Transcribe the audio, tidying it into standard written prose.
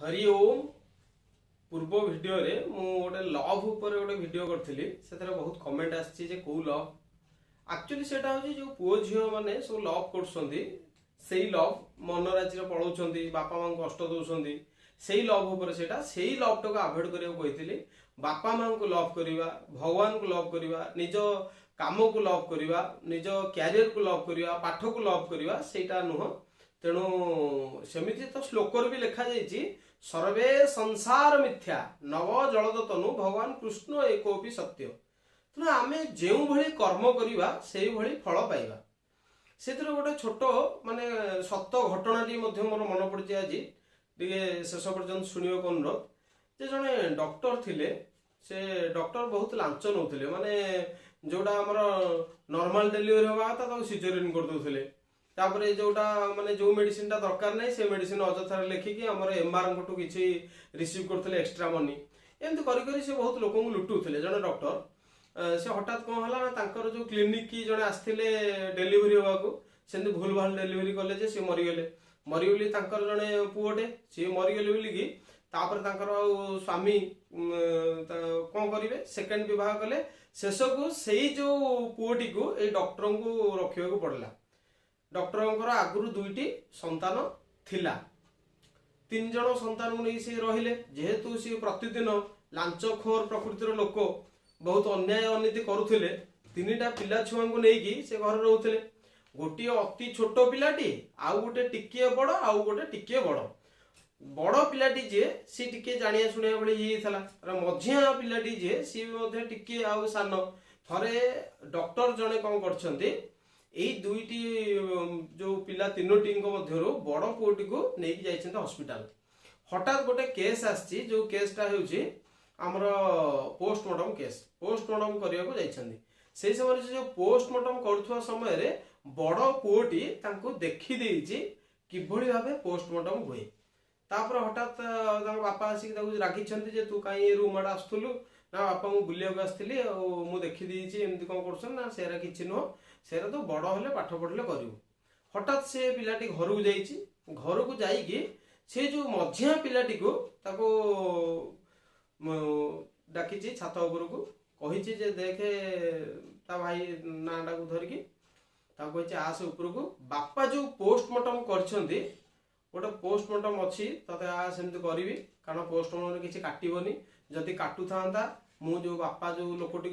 ହରି ଓମ୍। ପୂର୍ବ ଭିଡ଼ିଓରେ ମୁଁ ଗୋଟେ ଲଭ୍ ଉପରେ ଗୋଟେ ଭିଡ଼ିଓ କରିଥିଲି। ସେଥିରେ ବହୁତ କମେଣ୍ଟ ଆସିଛି ଯେ କୋଉ ଲଭ୍। ଆକ୍ଚୁଆଲି ସେଇଟା ହେଉଛି ଯୋଉ ପୁଅ ଝିଅ ମାନେ ସବୁ ଲଭ୍ କରୁଛନ୍ତି, ସେଇ ଲଭ୍ ମନ ରାଜିରେ ପଳଉଛନ୍ତି, ବାପା ମାଙ୍କୁ କଷ୍ଟ ଦଉଛନ୍ତି, ସେଇ ଲଭ୍ ଉପରେ ସେଇଟା। ସେଇ ଲଭ୍ଟାକୁ ଆଭଏଡ୍ କରିବାକୁ କହିଥିଲି। ବାପା ମାଙ୍କୁ ଲଭ୍ କରିବା, ଭଗବାନଙ୍କୁ ଲଭ୍ କରିବା, ନିଜ କାମକୁ ଲଭ୍ କରିବା, ନିଜ କ୍ୟାରିୟରକୁ ଲଭ୍ କରିବା, ପାଠକୁ ଲଭ୍ କରିବା, ସେଇଟା ନୁହଁ। ତେଣୁ ସେମିତି ତ ଶ୍ଲୋକରେ ବି ଲେଖାଯାଇଛି, ସର୍ବେ ସଂସାର ମିଥ୍ୟା ନବ ଜଳଦ ତନୁ ଭଗବାନ କୃଷ୍ଣ ଏକୋପି ସତ୍ୟ। ତେଣୁ ଆମେ ଯେଉଁଭଳି କର୍ମ କରିବା, ସେଇଭଳି ଫଳ ପାଇବା। ସେଥିରେ ଗୋଟେ ଛୋଟ ମାନେ ସତ ଘଟଣାଟି ମଧ୍ୟ ମୋର ମନେ ପଡ଼ିଛି ଆଜି, ଟିକେ ଶେଷ ପର୍ଯ୍ୟନ୍ତ ଶୁଣିବାକୁ ଅନୁରୋଧ। ଯେ ଜଣେ ଡକ୍ଟର ଥିଲେ, ସେ ଡକ୍ଟର ବହୁତ ଲାଞ୍ଚ ନେଉଥିଲେ। ମାନେ ଯୋଉଟା ଆମର ନର୍ମାଲ ଡେଲିଭରି ହେବା କଥା, ତାକୁ ସିଜରିନ୍ କରିଦେଉଥିଲେ। ତାପରେ ଯୋଉଟା ମାନେ ଯୋଉ ମେଡିସିନଟା ଦରକାର ନାହିଁ, ସେ ମେଡିସିନ ଅଯଥାରେ ଲେଖିକି ଆମର ଏମଆରଙ୍କଠୁ କିଛି ରିସିଭ୍ କରୁଥିଲେ ଏକ୍ସଟ୍ରା ମନି। ଏମିତି କରି କରି ସେ ବହୁତ ଲୋକଙ୍କୁ ଲୁଟୁଥିଲେ ଜଣେ ଡକ୍ଟର। ସେ ହଠାତ୍ କଣ ହେଲା ନା, ତାଙ୍କର ଯୋଉ କ୍ଲିନିକ କି ଜଣେ ଆସିଥିଲେ ଡେଲିଭରି ହେବାକୁ, ସେମିତି ଭୁଲ ଭାଲ ଡେଲିଭରି କଲେ ଯେ ସିଏ ମରିଗଲେ। ମରିଗଲେ, ତାଙ୍କର ଜଣେ ପୁଅଟେ, ସିଏ ମରିଗଲେ ବୋଲିକି ତାପରେ ତାଙ୍କର ଆଉ ସ୍ୱାମୀ କଣ କରିବେ, ସେକେଣ୍ଡ ବିବାହ କଲେ। ଶେଷକୁ ସେଇ ଯୋଉ ପୁଅଟିକୁ ଏଇ ଡକ୍ଟରଙ୍କୁ ରଖିବାକୁ ପଡିଲା। ଡକ୍ଟରଙ୍କର ଆଗରୁ ଦୁଇଟି ସନ୍ତାନ ଥିଲା। ତିନି ଜଣ ସନ୍ତାନକୁ ନେଇ ସିଏ ରହିଲେ। ଯେହେତୁ ସିଏ ପ୍ରତିଦିନ ଲାଞ୍ଚଖୋର ପ୍ରକୃତିର ଲୋକ, ବହୁତ ଅନ୍ୟାୟ ଅନୀତି କରୁଥିଲେ, ତିନିଟା ପିଲା ଛୁଆଙ୍କୁ ନେଇକି ସେ ଘରେ ରହୁଥିଲେ। ଗୋଟିଏ ଅତି ଛୋଟ ପିଲାଟି, ଆଉ ଗୋଟେ ଟିକିଏ ବଡ, ଆଉ ଗୋଟେ ଟିକିଏ ବଡ। ବଡ ପିଲାଟି ଯିଏ, ସିଏ ଟିକେ ଜାଣିବା ଶୁଣିବା ଭଳି ହେଇଯାଇଥିଲା। ତାର ମଝିଆ ପିଲାଟି ଯିଏ, ସିଏ ବି ମଧ୍ୟ ଟିକିଏ ଆଉ ସାନ। ଥରେ ଡକ୍ଟର ଜଣେ କଣ କରିଛନ୍ତି, ଏଇ ଦୁଇଟି ଯୋଉ ପିଲା ତିନୋଟିଙ୍କ ମଧ୍ୟରୁ ବଡ ପୁଅଟିକୁ ନେଇକି ଯାଇଛନ୍ତି ହସ୍ପିଟାଲ। ହଠାତ୍ ଗୋଟେ କେସ୍ ଆସିଛି, ଯୋଉ କେସ୍ଟା ହେଉଛି ଆମର ପୋଷ୍ଟମର୍ଟମ କେସ୍। ପୋଷ୍ଟମର୍ଟମ କରିବାକୁ ଯାଇଛନ୍ତି। ସେଇ ସମୟରେ ସେ ଯୋଉ ପୋଷ୍ଟମର୍ଟମ କରୁଥିବା ସମୟରେ ବଡ ପୁଅଟି ତାଙ୍କୁ ଦେଖିଦେଇଛି କିଭଳି ଭାବେ ପୋଷ୍ଟମର୍ଟମ ହୁଏ। ତାପରେ ହଠାତ୍ ତାଙ୍କ ବାପା ଆସିକି ତାକୁ ରାଗିଛନ୍ତି ଯେ ତୁ କାହିଁ ଏ ରୁମ୍ ଆଡେ ଆସୁଥିଲୁ? ନା ବାପା, ମୁଁ ବୁଲିବାକୁ ଆସିଥିଲି ଆଉ ମୁଁ ଦେଖିଦେଇଛି ଏମିତି କଣ କରୁଛନ୍ତି। ନା, ସେରା କିଛି ନୁହଁ, ସେରା ତୁ ବଡ ହେଲେ ପାଠ ପଢିଲେ କରିବୁ। ହଠାତ୍ ସେ ପିଲାଟି ଘରକୁ ଯାଇଛି। ଘରକୁ ଯାଇକି ସେ ଯୋଉ ମଝିଆ ପିଲାଟିକୁ ତାକୁ ଡାକିଛି ଛାତ ଉପରକୁ। କହିଛି ଯେ ଦେଖେ, ତା ଭାଇ ନାଁଟାକୁ ଧରିକି ତାକୁ କହିଛି, ଆସେ ଉପରକୁ, ବାପା ଯୋଉ ପୋଷ୍ଟମର୍ଟମ କରିଛନ୍ତି, ଗୋଟେ ପୋଷ୍ଟମର୍ଟମ ଅଛି, ତତେ ଆ ସେମିତି କରିବି। କାରଣ ପୋଷ୍ଟମର୍ଟମରେ କିଛି କାଟିବନି। ଯଦି କାଟୁଥାନ୍ତା, ମୁଁ ଯୋଉ ବାପା ଯୋଉ ଲୋକଟିକୁ